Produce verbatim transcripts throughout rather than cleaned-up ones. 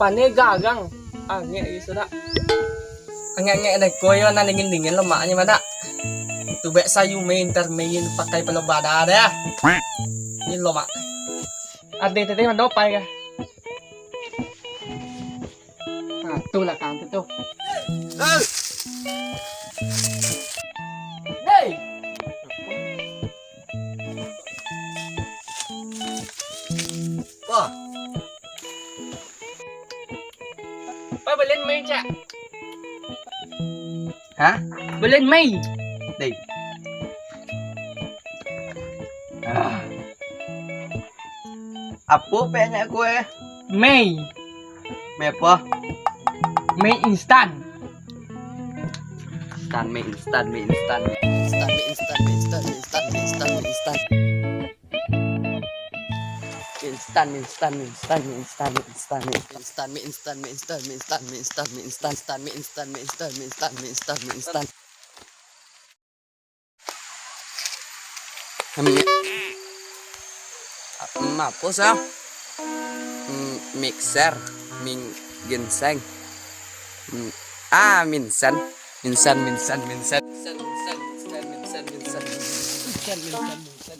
Paneh garang. Angek je sudah. Angek-angek deko yo, nan dingin-dingin lemaknyo madak. Tu bek sayu main termain pakai pelebada deh. Ini lemak. Ade tadi mandopai kah? Nah, tu lah kang tu tu. Hei. Wah. Apa balen mai cak? Hah? Balen mai. Dei. Ah. Apo peknyo kue? Mei. Mei apo? Mei instan. Instan, mei instan, mei instan, mei instan, mei instan, mei instan, mei instan, mei instan, mei instan. Mei instan, mei instan, mei instan, mei instan, mei instan. Mei instan, mei instan, mei instan, mei instan, mei instan. Instan, mei instan, mei instan, mei instan, mei instan, mei instan. Mik-, mapo sa? M-, mixer, ming-, ginseng. M-, ah, minsan. Minsan, minsan, minsan. Minsan, minsan, minsan, minsan, minsan. Minsan, minsan, minsan, minsan.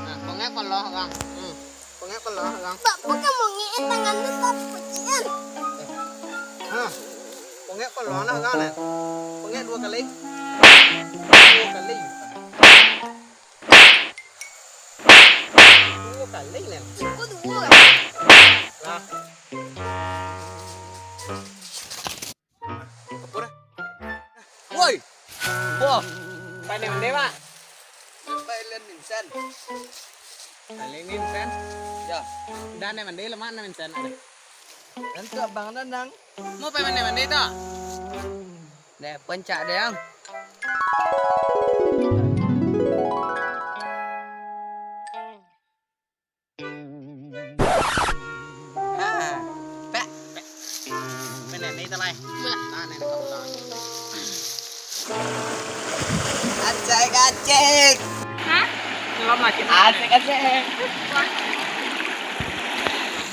Nah, pongek peloh, Kang. Hmm. Pongek peloh, Kang. Bapa ka mongek tangan tu tapucian. Hah. Pongek peloh nah, Kang, nah. Pongek dua kali. Dua kali. Dua kali, nah. Cukup dua kali. Lah. Apo dah? Woi! Wah! Pandai mandai, Pak? Pandai lian minsan. Pandai minsan? Ya. Dah, pandai mandai, lemak, pandai minsan. Nanti abang Danang. Mau pandai mandai, mandai tak? Deh, pencak deh, Ang. Ha, pek. Pek. Pek, nenek itu lah. Nah, nenek kau lah. Acek, acek. Hah? Belum lagi. Acek, acek.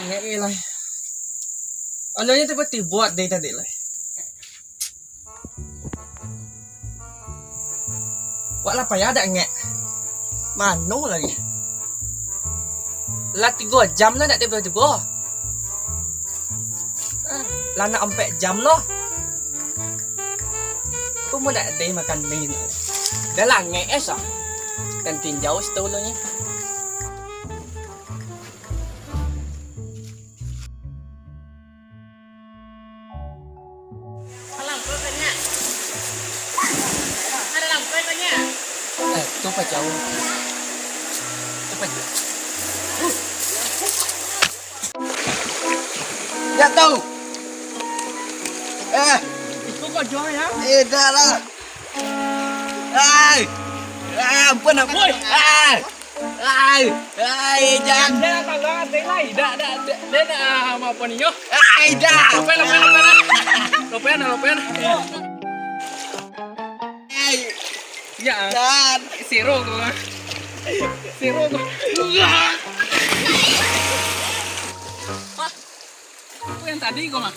Ngek lah. Anunya tiba-tiba deh tadi lah. Wak lah payah dak ngek. Mano lagi? Lah tigo jam lah dak tibo-tibo. Ah, lah nak ampek jam lo. Kumu dak ado makan mie. Dah lah ngek es ah. Kan tinjau situ ulunyo. Ada lampu banyak. Ada lampu banyak. Eh, tu apa jauh? Tu apa jauh? Jatuh. Eh. Itu kau jual ya? Tidak lah. Ai. Ah, ampun, ampun. Ai. Ai, ai, jan. Jan, tangga, teh, lai. Dak, dak, dak, dak, dak, ah, apa ni, yo? Ai, dak. Lopen, lopen, lopen. Lopen, lopen. Ai. Ya. Jan. Siro ko. Siro ko. Wah. Itu yang tadi ko mah.